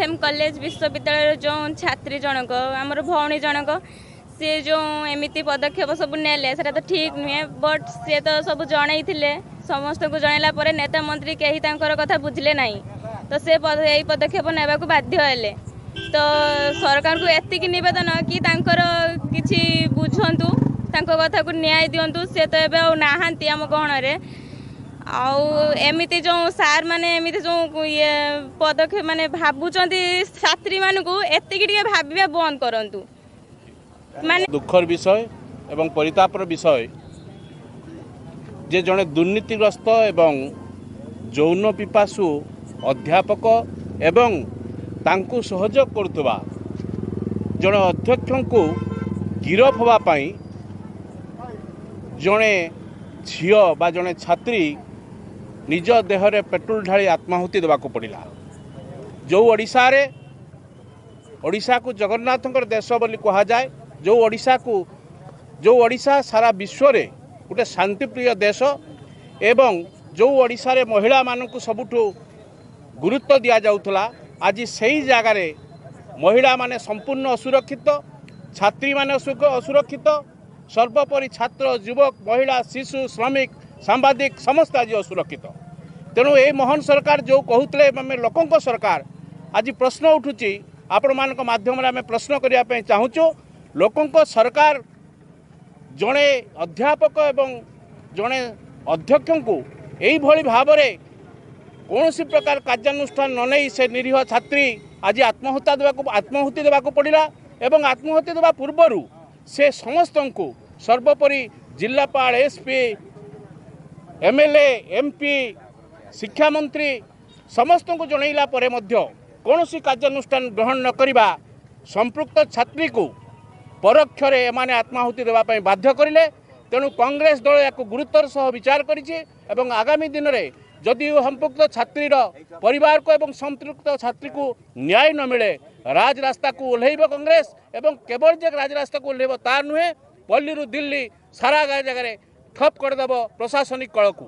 F M college ବିଶ୍ୱବିଦ୍ୟାଳୟର ଯେଉଁ ଛାତ୍ରୀ ଜଣକ, ଆମର ଭଉଣୀ ଜଣକ, ସେ ଯେଉଁ ଏମିତି ପଦକ୍ଷେପ ସବୁ ନେଲେ, ସେଟା ତ ଠିକ୍ ନୁହେଁ। ବଟ୍ ସେ ତ ସବୁ ଜଣେଇଥିଲେ। ସମସ୍ତଙ୍କୁ ଜଣେଇଲା ପରେ ନେତା ମନ୍ତ୍ରୀ କେହି ତାଙ୍କର କଥା ବୁଝିଲେ ନାହିଁ, ତ ସେ ଏଇ ପଦକ୍ଷେପ ନେବାକୁ ବାଧ୍ୟ ହେଲେ। ତ ସରକାରଙ୍କୁ ଏତିକି ନିବେଦନ କି ତାଙ୍କର କିଛି ବୁଝନ୍ତୁ, ତାଙ୍କ କଥାକୁ ନ୍ୟାୟ ଦିଅନ୍ତୁ। ସେ ତ ଏବେ ଆଉ ନାହାନ୍ତି ଆମ ଗହଣରେ। ଆଉ ଏମିତି ଯେଉଁ ସାର୍ ମାନେ ଏମିତି ଯେଉଁ ଇଏ ପଦକ୍ଷେପ ମାନେ ଭାବୁଛନ୍ତି ଛାତ୍ରୀମାନଙ୍କୁ, ଏତିକି ଟିକେ ଭାବିବା ବନ୍ଦ କରନ୍ତୁ ମାନେ। ଦୁଃଖର ବିଷୟ ଏବଂ ପରିତାପର ବିଷୟ ଯେ ଜଣେ ଦୁର୍ନୀତିଗ୍ରସ୍ତ ଏବଂ ଯୌନ ପିପାସୁ ଅଧ୍ୟାପକ ଏବଂ ତାଙ୍କୁ ସହଯୋଗ କରୁଥିବା ଜଣେ ଅଧ୍ୟକ୍ଷଙ୍କୁ ଗିରଫ ହେବା ପାଇଁ ଜଣେ ଝିଅ ବା ଜଣେ ଛାତ୍ରୀ ନିଜ ଦେହରେ ପେଟ୍ରୋଲ ଢାଳି ଆତ୍ମାହୁତି ଦେବାକୁ ପଡ଼ିଲା। ଯେଉଁ ଓଡ଼ିଶାରେ, ଓଡ଼ିଶାକୁ ଜଗନ୍ନାଥଙ୍କର ଦେଶ ବୋଲି କୁହାଯାଏ, ଯେଉଁ ଓଡ଼ିଶା ସାରା ବିଶ୍ୱରେ ଗୋଟେ ଶାନ୍ତିପ୍ରିୟ ଦେଶ ଏବଂ ଯେଉଁ ଓଡ଼ିଶାରେ ମହିଳାମାନଙ୍କୁ ସବୁଠୁ ଗୁରୁତ୍ୱ ଦିଆଯାଉଥିଲା, ଆଜି ସେଇ ଜାଗାରେ ମହିଳାମାନେ ସମ୍ପୂର୍ଣ୍ଣ ଅସୁରକ୍ଷିତ, ଛାତ୍ରୀମାନେ ଅସୁରକ୍ଷିତ, ସର୍ବୋପରି ଛାତ୍ର, ଯୁବକ, ମହିଳା, ଶିଶୁ, ଶ୍ରମିକ, ସାମ୍ବାଦିକ ସମସ୍ତେ ଆଜି ଅସୁରକ୍ଷିତ। ତେଣୁ ଏଇ ମୋହନ ସରକାର ଯେଉଁ କହୁଥିଲେ ଆମେ ଲୋକଙ୍କ ସରକାର, ଆଜି ପ୍ରଶ୍ନ ଉଠୁଛି। ଆପଣମାନଙ୍କ ମାଧ୍ୟମରେ ଆମେ ପ୍ରଶ୍ନ କରିବା ପାଇଁ ଚାହୁଁଛୁ, ଲୋକଙ୍କ ସରକାର ଜଣେ ଅଧ୍ୟାପକ ଏବଂ ଜଣେ ଅଧ୍ୟକ୍ଷଙ୍କୁ ଏଇଭଳି ଭାବରେ କୌଣସି ପ୍ରକାର କାର୍ଯ୍ୟାନୁଷ୍ଠାନ ନ ନେଇ ସେ ନିରୀହ ଛାତ୍ରୀ ଆଜି ଆତ୍ମାହୁତି ଦେବାକୁ ପଡ଼ିଲା। ଏବଂ ଆତ୍ମାହୁତି ଦେବା ପୂର୍ବରୁ ସେ ସମସ୍ତଙ୍କୁ, ସର୍ବୋପରି ଜିଲ୍ଲାପାଳ, ଏସ୍ପି, ଏମ୍ଏଲ୍ଏ, ଏମ୍ପି, ଶିକ୍ଷାମନ୍ତ୍ରୀ ସମସ୍ତଙ୍କୁ ଜଣାଇଲା ପରେ ମଧ୍ୟ କୌଣସି କାର୍ଯ୍ୟାନୁଷ୍ଠାନ ଗ୍ରହଣ ନ କରିବା ସମ୍ପୃକ୍ତ ଛାତ୍ରୀକୁ ପରୋକ୍ଷରେ ଏମାନେ ଆତ୍ମାହୁତି ଦେବା ପାଇଁ ବାଧ୍ୟ କରିଲେ। ତେଣୁ କଂଗ୍ରେସ ଦଳ ଏହାକୁ ଗୁରୁତ୍ୱର ସହ ବିଚାର କରିଛି ଏବଂ ଆଗାମୀ ଦିନରେ ଯଦି ସମ୍ପୃକ୍ତ ଛାତ୍ରୀର ପରିବାରକୁ ଏବଂ ସମ୍ପୃକ୍ତ ଛାତ୍ରୀକୁ ନ୍ୟାୟ ନ ମିଳେ, ରାଜରାସ୍ତାକୁ ଓହ୍ଲାଇବ କଂଗ୍ରେସ। ଏବଂ କେବଳ ଯେ ରାଜରାସ୍ତାକୁ ଓହ୍ଲାଇବ ତା ନୁହେଁ, ପଲ୍ଲୀରୁ ଦିଲ୍ଲୀ ସାରା ଜାଗାରେ ଠପ୍ କରିଦେବ ପ୍ରଶାସନିକ କଳକୁ।